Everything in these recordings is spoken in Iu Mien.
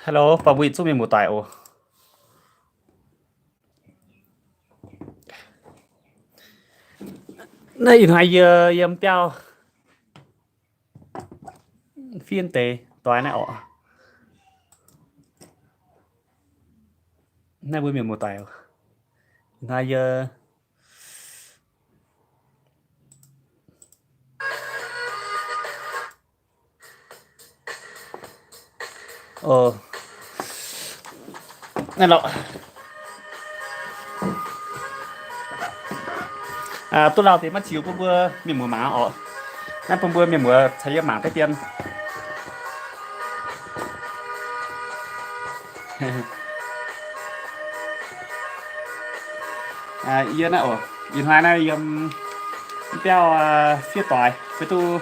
Hello, baamh mbuo yietc zungv mienh muoz-doic oc. Naaiv ih hnoi yie yiem biauv fiev deix doix naaiv oc. Naaiv mbuo mienh muoz-doic oc. Ih hnoi yie Naaiv lorqc, duqv lauh deix maiv ziux bun mbuo mienh muoz mangc oc. Naaiv bun mbuo mienh muoz caux yie mangc deix dien. Yie naaiv oc, ih hnoi naaiv yiem biauv fiev doix, fiev duqv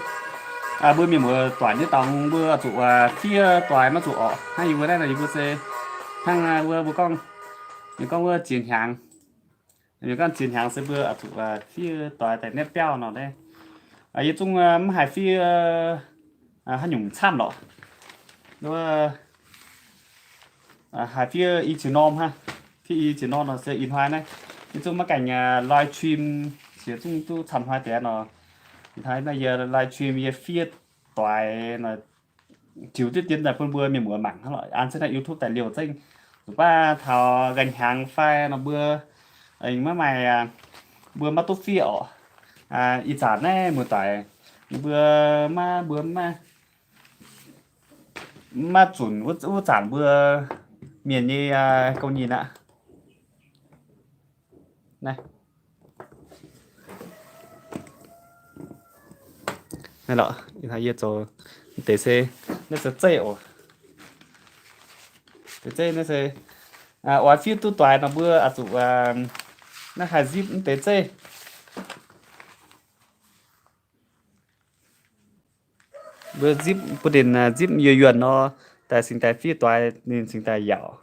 mbuo mienh muoz doic nyei dorngx mbuo zuqc fiev doix maiv zuqc orqc. Hnangv yie mbuo naaiv nor yie mbuo se hnangv wuov mbuo gorngv, ninh gorngv wuov ziex hnyangx, ninh gorngv ziex hnyangx se mbuo zuqc fiev doix daaih nietv biauv nor. Yie zungv mv haiz fiev haaix nyungc camv lorqc. Haih fiev i ziex norm hnangv. Fiev i ziex norm nor se ih hnoi naaiv yie zungv maiv gaengh live stream, ziex zungv duqv camv hnoi deix nor. Ih hnoi naaiv yie live stream yie fiev doix nor, ziux diqv dien daaih bun mbuo mienh muoz mangc hnangv lorqc. An se naaiv YouTube daaih liouh zengv, zuqc baav taux ganh hnyangx fai nor mbuo maiv maaih, mbuo maiv duqv fiev orqc. Ih zanc naaiv muoz-doic mbuo maiv, mbuo maiv, maiv zunc wuov zanc mbuo mienh nyei gong nyinh aqv. Naaiv, naaiv lorqc, yie zoux deix se, naaiv se zeiv oc. Deix zeiv naaiv se oix fiev duqv doix nor mbuo zuqc naaiv haih zipv mv deix zeiv. Mbuo zipv bun ninh zipv yuonh yuonh nor, daaih cingx daaih fiev doix ninh cingx daaih yaauc.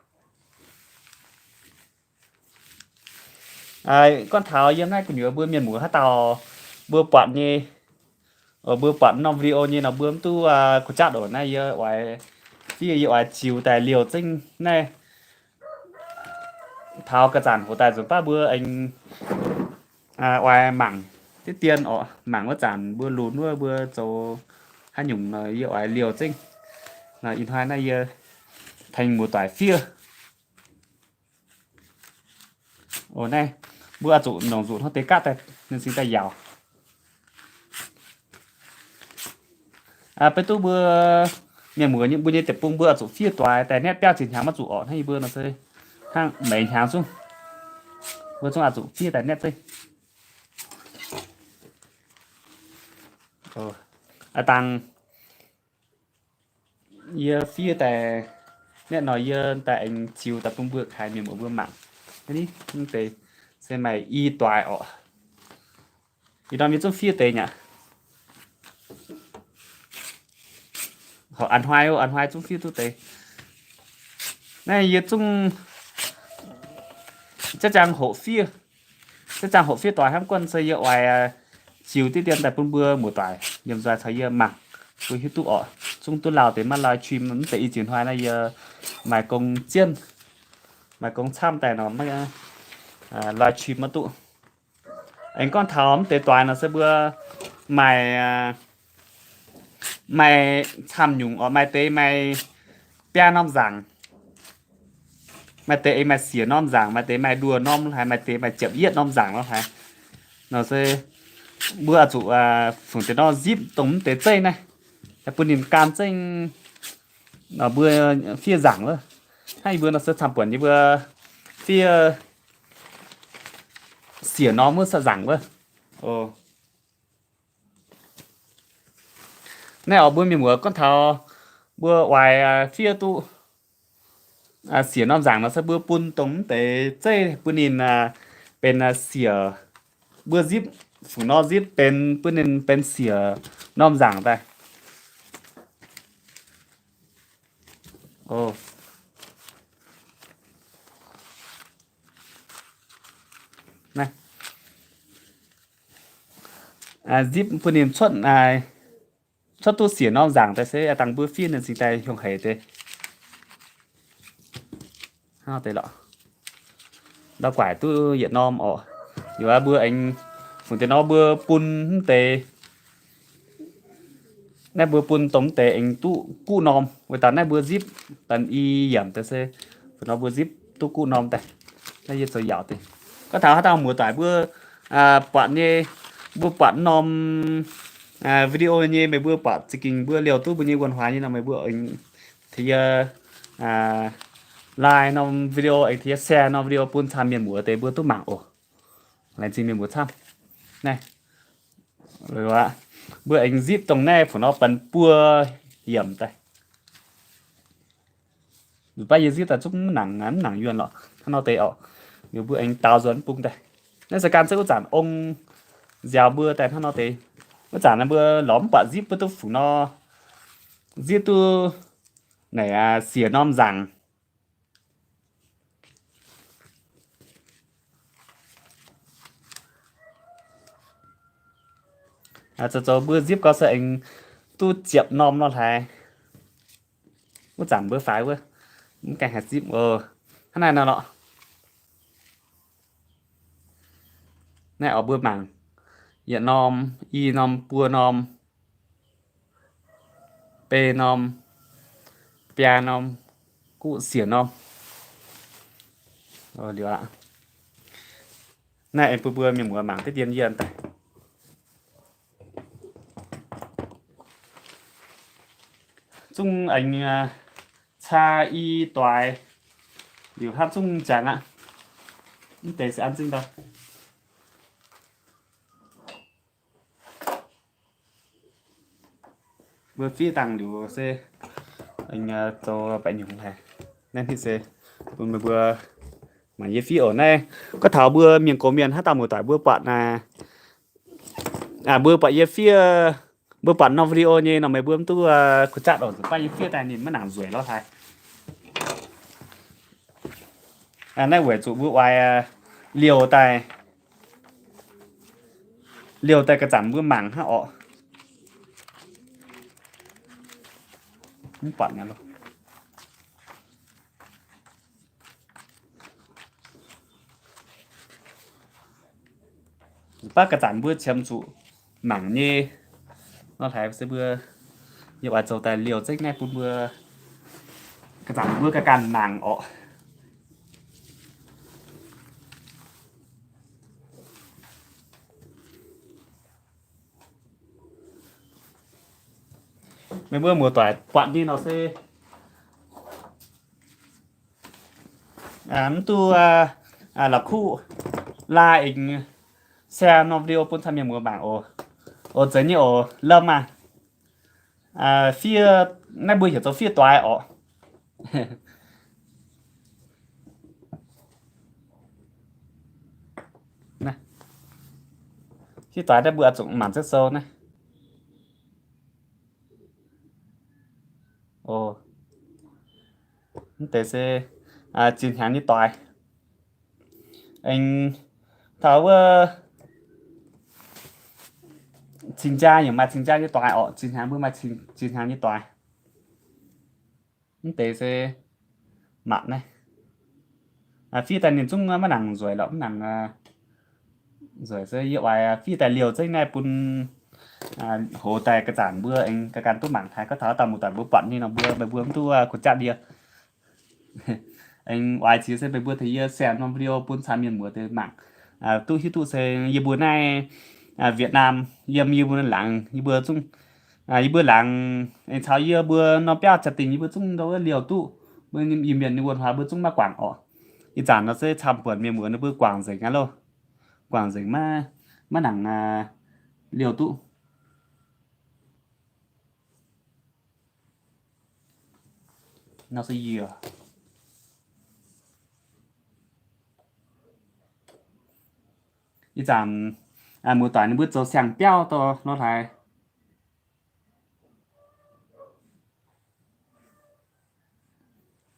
Gorngv taux yiem naaiv gu'nyuoz mbuo mienh muoz haaix dauh mbuo buatc nyei, mbuo buatc norm video nyei nor mbuo mv duqv kuh jatv oc. Naaiv yie oix fiev, yie oix ziux daaih liouh zengv naaiv. Taux ga'zanc hoc daaih nzunc baav mbuo aengx oix mangc diqv dien oc. Mangc wuov zanc mbuo lunx wuov mbuo zoux haaix nyungc nor yie oix liouh zengv. Ih hnoi naaiv yie tengx muoz-doic fiev. Oc, naaiv mbuo oix zuqc nongc nzuqc hnangv deix gaatv daaih ninh cingx daaih yaauc. Beiv duqv mbuo mienh muoz nyei, mbuo nyei deic-bung mbuo oix zuqc fiev doix daaih nietv biauv ziex hnyangx maiv zuqc orqc. Hnangv yie mbuo nor se hnangv meix hnyangx zungv, mbuo zungv oix zuqc fiev daaih nietv zeiv. Aa dangh yie fiev daaih nietv nor yie daaih aengx ziux daaih bun mbuo kaaix mienh muoz mbuo mangc. Naaiv deix se maaih i doix orqc. Ih norm yie zungv fiev deix nyei aqv. A'hnoi, a'hnoi zungv fiev duqv deix. Naaiv yie zungv jaiv ziangh hoc fiev, jaiv ziangh hoc fiev doix hnangv. Guanh se yie oix ziux diqv dien daaih bun mbuo muoz-doic yiem nzoih caux yie mangc, mbuo hiuv duqv orqc. Zungv duqv lauh deix maiv live stream, mv zeiz i ziex hnoi naaiv yie maaih gong jienv, maaih gong camv daaih nor maiv live stream maiv duqv. Aengx gorngv taux mv deix doix nor se mbuo maaih, maaih camv nyungc orqc. Maaih deix maaih biaa norm nzaangc, maaih deix aengx maaih siec norm nzaangc, maaih deix maaih nduoh norm lo haaix, maaih deix maaih ziepc yietv norm nzaangc lo haaix. Nor se mbuo oix zuqc fungc deix nor zipv dongh mv deix zeiv naaiv, bun ninh gan zengv nor mbuo fiev nzaangc wuov. Hnangv yie mbuo nor se camv-buonc yie mbuo fiev siec norm wuov nzaangc wuov. Naaiv oc mbuo mienh muoz, gorngv taux mbuo oix fiev duqv siec norm nzaangc nor se mbuo bun dongh mv deix zeiv bun ninh benx siec. Mbuo zipv, fungc nor zipv benx, bun ninh benx siec norm nzaangc daaih. Zipv bun ninh cuotv, cuotv duqv siec norm nzaangc daaih se aa dangh mbuo fiev ninh cingx daaih hiuang haic deix. Hnangv deix lorqc. Ndau guaaic duqv yietc norm orqc. Liuz aqv mbuo aengx fungc deix nor mbuo bun mv deix naaiv mbuo bun dongh mv deix aengx duqv guqv norm. Weic daaih naaiv mbuo zipv daaih i yiemc daaih se fungc nor mbuo zipv duqv guqv norm daaih. Naaiv yie zoux yaauc deix. Gorngv taux haaix dauh muoz-doic mbuo buatc nyei, mbuo buatc norm video nyei, meih mbuo buatc za'gengh mbuo liouh duqv mbuo nyei wuonh huaax nyei nor, meih mbuo aengx tengx yie like norm video, aengx tengx yie share norm video bun camv mienh muoz deix mbuo duqv mangc oc. Laengz zingh mienh muoz camv. Naaiv mbuo aengx zipv dongh naaiv fungc nor benx buo yiemc daaih. Baav yie zipv daaih zungv mv nangc, mv nangc yuonh lorqc. Hnangv nor deix orqc. Liuz mbuo aengx daaux nzuonx bung daaih. Naaiv se gan zengv wuov zanc ong nziaaux mbuo daaih hnangv nor deix. Wuov zanc naaiv mbuo lorz mv buatc zipv mbuo duqv fungc nor, zipv duqv naaic siec norm nzaangc. Zoux zoux mbuo zipv gau se aengx duqv ziepc norm nor hlaaix. Wuov zanc mbuo faix wuov, mv gaengh haih zipv oc. Hnangv naaiv nor lorqc. Naaiv oix mbuo mangc, yietc norm, i norm, buo norm, bei norm, biaa norm, guqv siec norm. Liuz aqv, naaiv aengx bun mbuo mienh muoz mangc diqv dien yie daaih. Zungv aengx caa i doix liuz hnangv zungv jangx aqv. Mv deix se an zingv ndau. Mbuo fiev dangh liuz se zoux baeqc nyungc haic. Naaiv hitv se bun meih mbuo mangc yie fiev oc. Naaiv gorngv taux mbuo mienh gox mienh haaix dauh muoz-doic mbuo buatc, mbuo buatc yie fiev, mbuo buatc norm video nyei nor meih mbuo mv duqv kuh zatv oc. Nzunc baav yie fiev daaih ninh maiv nangc nzueic lorz haic. Naaiv weic zuqc mbuo oix liouh daaih, liouh daaih ga'zanc mbuo mangc hnangv orqc. Mv buatc aqv loh. Baav ga'zanc mbuo qiemx zuqc mangc nyei nor, haiz se mbuo, yie oix zoux daaih liouh zengv naaiv bun mbuo ga'zanc mbuo ga'ganh mangc orqc. Meih mbuo muoz-doic buatc nyei nor se mv duqv la'kuqv like, share norm video bun camv mienh muoz mangc oc. Oc, zeiz nyei oc, lomh aac. Fiev, naaiv mbuo heuc zoux fiev doix orqc. Fiev doix naaiv mbuo zuqc mangc ziex sou naaiv. Mv deix se zinh hnyangx nyei doix. Aengx taux wuov cing-jaa yaac maaih cing-jaa nyei doix orqc. Zinh hnyangx mbuo maaih zinh hnyangx nyei doix. Mv deix se matc naaiv. Fiev daaih ninh zungv maiv nangc nzueic lorqc, mv nangc nzueic se yie oix fiev daaih liouh zengv naaiv bun hoz daaih ga'zanc mbuo aengx ga'ganh duqv mangc haic. Gorngv taux dauh muoz-doic mbuo buatc nyei nor mbuo, meih mbuo mv duqv kuh jatv ndie. Aengx oix ziex se meih mbuo tengx yie share norm video bun camv mienh muoz deix mangc, duqv hiuv duqv se yie mbuo naaiv Việt Nam, yiem yie mbuo naaiv laangz, yie mbuo zungv, yie mbuo laangz aengx caux yie mbuo norm biauv jaa-dingh yie mbuo zungv ndau wuov liouh duqv. Mbuo Iu-Mienh nyei wuonh huaax mbuo zungv maiv guangc orqc. Ih zanc nor se camv buonc mienh muoz ninh mbuo guangc nzengc aqv loh. Guangc nzengc maiv, maiv nangc liouh duqv. Nor se yie ih zanc muoz-doic ninh mbuo zoux siang-biauv dor nor hlaaix.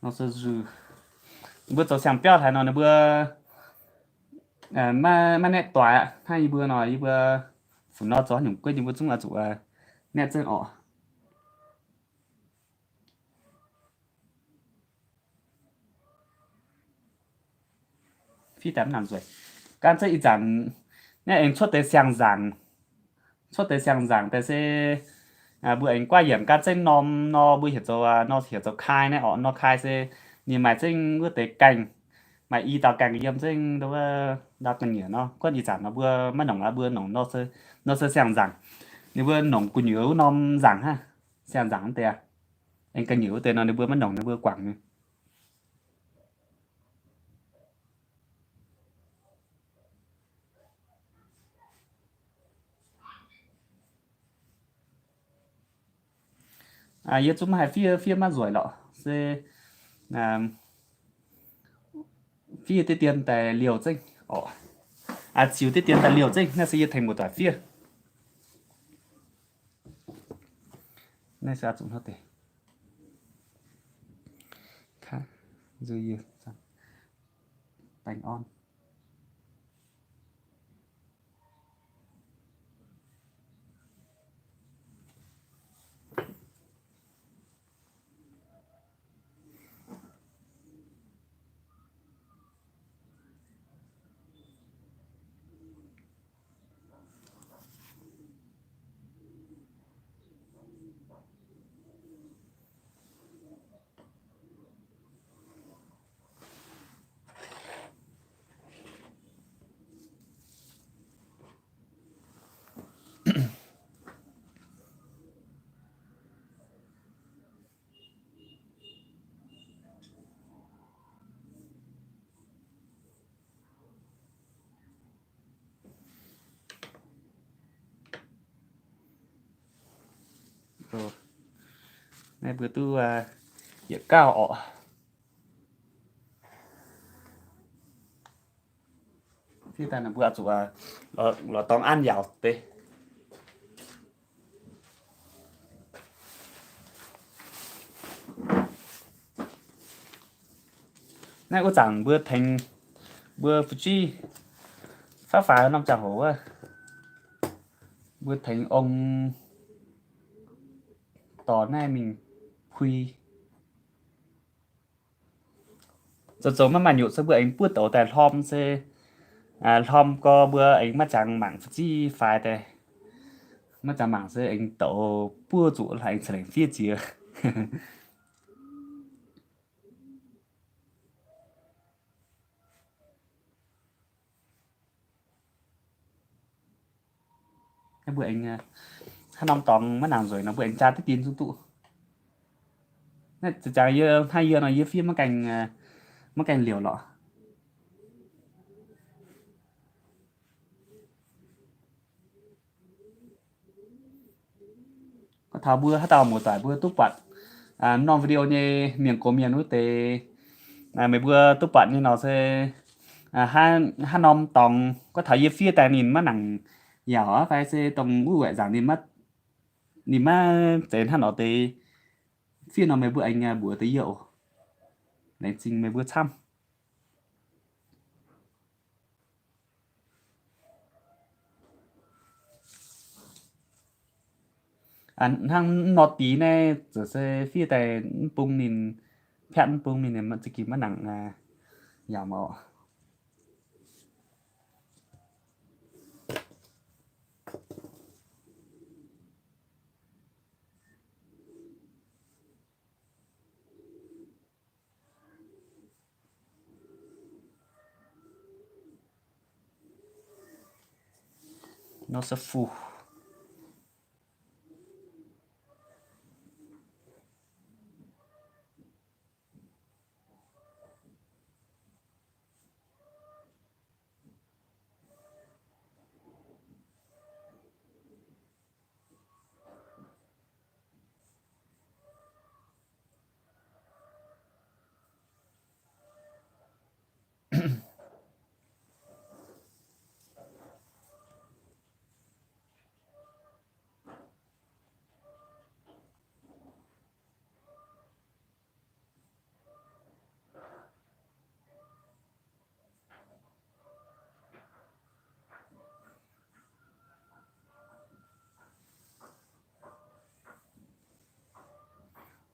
Nor se ninh mbuo zoux siang-biauv hlaaix nor ninh mbuo maiv naetv doix aqv. Hnangv yie mbuo nor, yie mbuo fungc nor zoux haaix nyungc gueiv yie mbuo zungv oix zuqc naetv zengv orqc. Fiev daaih mv nangc nzueic. Gan zengv ih zanc naaiv aengx cuotv deix siang-nzaangc, cuotv deix siang-nzaangc daaih se mbuo aengx guaaiv yienc gan zengv norm nor, mbuo heuc zoux, nor heuc zoux kai naaiv orqc. Nor kai se ninh maaih zengv wuov deix gaengh, maaih i dauh gaengh yiem zengv ndau wuov ndau ga'nyiec nor. Guonv ih zanc nor mbuo maiv nongc aqv, mbuo nongc nor se siang-nzaangc. Ninh mbuo nongc gu'nyuoz wuov norm nzaangc hnangv, siang-nzaangc wuov deix aqv. Aengx ga'nyiec wuov deix nor ninh mbuo maiv nongc, ninh mbuo guangc nyei. Yie zungv maiv haih fiev, fiev maiv nzueic lorqc. Se fiev diqv dien daaih liouh zengv orqc. Ziux diqv dien daaih liouh zengv. Naaiv se yie tengx muoz-doic fiev. Naaiv se zuqc hnangv deix. Baengh orn. Naaiv mbuo duqv yietc gauh orqc. Fiev daaih mbuo zuqc lorz dorngx an yaauc deix. Naaiv wuov zanc mbuo tengx mbuo fu'jueiv faaux faaux norm ziangh hoc wuov, mbuo tengx ong dorh naaiv mingh pui. Zoux zoux maiv maaih nyutc se mbuo aengx buov douz daaih hlorm se, hlorm gorx mbuo aengx maiv jangx mangc fu'jueiv faix daaih. Maiv jangx mangc se aengx douz buov zuqc aengx ca'lengc fiev jiex. Mbuo aengx haaix norm dorngx maiv nangc nzueic nor mbuo aengx jaa diqv dien zungv duqv. Naaiv za'gengh yie hnangv yie nor yie fiev maiv gaengh, maiv gaengh liouc lorqc. Gorngv taux mbuo haaix dauh muoz-doic mbuo duqv buatc norm video nyei mienh gox mienh wuov deix, meih mbuo duqv buatc nyei nor se haaix norm dorngx gorngv taux yie fiev daaih ninh maiv nangc yaauc fai se dongh wuov waeqc nzaangc ninh maiv zeiz hnangv nor deix, fiev nor meih mbuo aengx mbuox deix yie oc. Laengz zingh meih mbuo camv. Hnangv nor deix naaiv ziouc se fiev daaih mv bung ninh, piatv mv bung ninh za'gengh maiv nangc yaauc mv oc. Nor se fuh.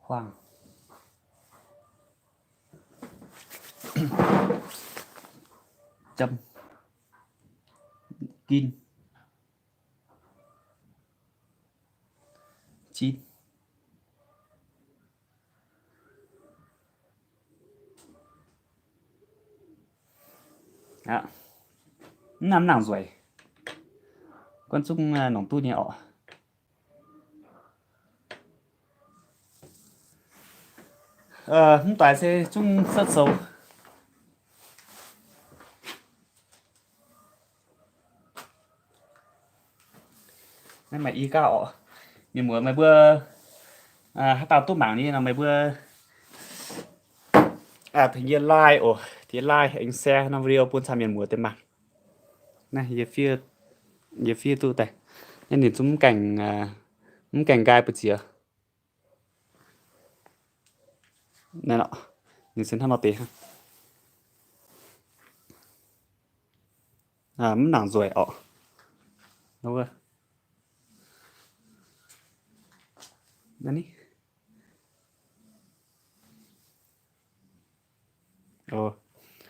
Huaang. Dam, gin, jin. Aqv, mv nangc nzueic. Guanh zungv nongc duqv nyei orqc. Mv doix se zungv setv sou. Naaiv maaih i gauh orqc. Mienh muoz meih mbuo haaix dauh duqv mangc nyei nor meih mbuo tengx yie like oc, tengx like aengx share norm video bun camv mienh muoz deix mangc. Naaiv yie fiev duqv daaih. Naaiv ninh zungv mv gaengh nqaai buoz ziex. Naaiv nor, ninh se hnangv nor deix hnangv. Mv nangc nzueic orqc.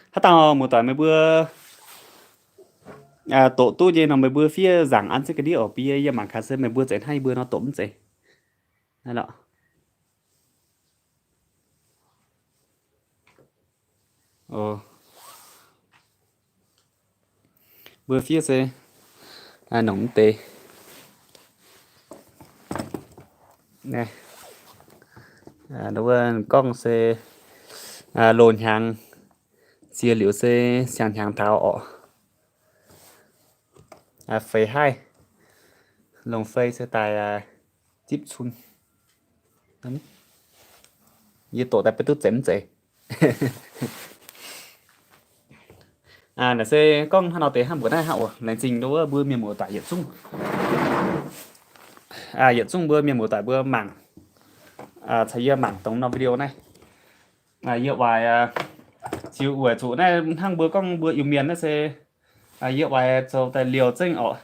Haaix dauh muoz-doic meih mbuo doqc duqv nyei nor meih mbuo fiev nzaangc an zengv ga'ndiev oc. Bun yie, yie mangc gaax se meih mbuo zeiz hnangv yie mbuo nor doqc mv zeiz. Mbuo fiev se nongc mv deix. Wuov gorngv se loz-hnyangx ziex liuz se siang-hnyangx daaux orqc. Feix haih, longc fei se daaih zipv cun. Yie doqc daaih beiv duqv zeiz mv zeiz. Naaiv se gorngv hnangv nor deix hnangv mbuox naaiv hnangv oc. Laengz zingh nduov mbuo mienh muoz-doic yietc zungv, yietc zungv mbuo mienh muoz-doic mbuo mangc, caux yie mangc dongh norm video naaiv. Yie oix ziux weic zuqc naaiv hnangv mbuo gorngv mbuo Iu-Mienh naaiv se yie oix zoux daaih liouh zengv orqc.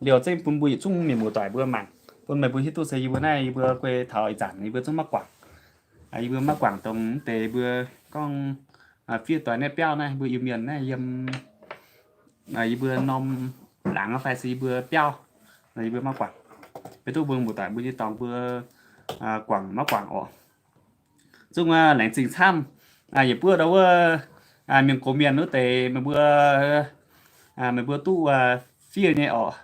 Liouh zengv bun mbuo yietc zungv mienh muoz-doic mbuo mangc, bun meih mbuo hiuv duqv se yie mbuo naaiv yie mbuo guei taux ih zanc yie mbuo zungv maiv guangc. Yie mbuo maiv guangc dongh mv deix mbuo gorngv fiev doix naaiv biauv naaiv mbuo Iu-Mienh naaiv yiem, yie mbuo norm laangz fai se yie mbuo biauv, yie mbuo maiv guangc. Beiv duqv mbuo muoz-doic mbuo nyei dorngx mbuo guangc maiv guangc orqc. Zungv laengz zingh camv. Yietc buov ndau wuov mienh gox mienh wuov deix meih mbuo, meih mbuo duqv fiev nyei orqc.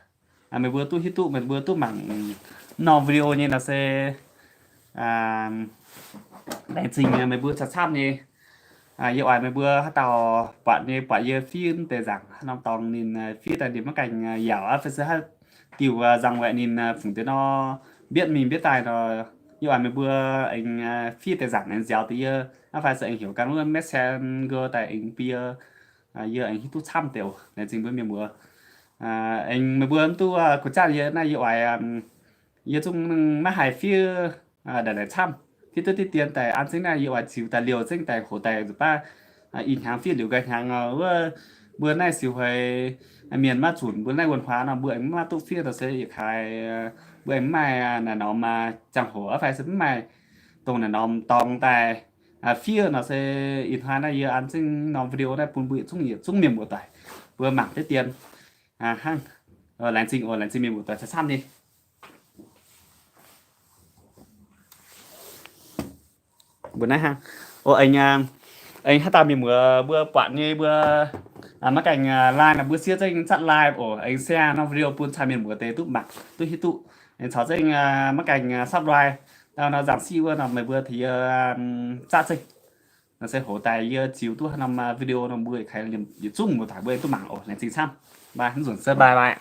Meih mbuo duqv hiuv duqv, meih mbuo duqv mangc norm video nyei nor se laengz zingh meih mbuo camv-camv nyei. Yie oix meih mbuo haaix dauh buatc nyei buatc yie fiev deix nzaangc haaix norm dorngx ninh fiev daaih ninh maiv gaengh yaauc aqv fai se haaix diuc nzangc waeqc ninh fungc deix nor mbietv mingh mbietv daaih nor, yie oix meih mbuo aengx fiev deix nzaangc aengx nziaaux deix yie aqv fai se aengx heuc gan wuov Messenger daaih aengx bun yie, yie aengx hiuv duqv camv deix oc. Laengz zingh mbuo mienh muoz. Aengx meih mbuo mv duqv kuh janv yie naaiv yie oix, yie zungv maiv haih fiev ndaaih naaic camv. Fiev duqv diqv dien daaih an zengv naaiv yie oix ziux daaih liouh zengv daaih hoc daaih nzuqc baav ih hnyangx fiev liuz nqa'hnyangx wuov mbuo naaiv siux haiz mienh maiv zunc mbuo naaiv wuonh huaax nor mbuo aengx maiv duqv fiev daaih se yietc kaaix mbuo aengx maiv maaih naaic norm ziangh hoc aqv fai se maiv maaih dongh naaic norm dorngx daaih fiev nor se ih hnoi naaiv yie an zengv norm video naaiv bun mbuo yietc zungv yietc zungv mienh muoz-doic mbuo mangc diqv dien hnangv. Laengz zingh oc, laengz zingh mienh muoz-doic camv-camv nyei. Mbuo naaiv hnangv. O, aengx, aengx haaix dauh mienh muoz mbuo buatc nyei mbuo maiv gaengh like nor mbuo siev zengv zatv like oc, aengx share norm video bun camv mienh muoz deix duqv mangc duqv hiuv duqv. Aengx caux zengv maiv gaengh subscribe nor nzangc siqv wuov nor meih mbuo tengx yie zatv zengv. Nor se hoc daaih yie ziux duqv haaix norm video nor mbuo yietc kaaix yietc zungv muoz-doic mbuo duqv mangc oc. Laengz zingh camv. Mv nzunc se bye bye.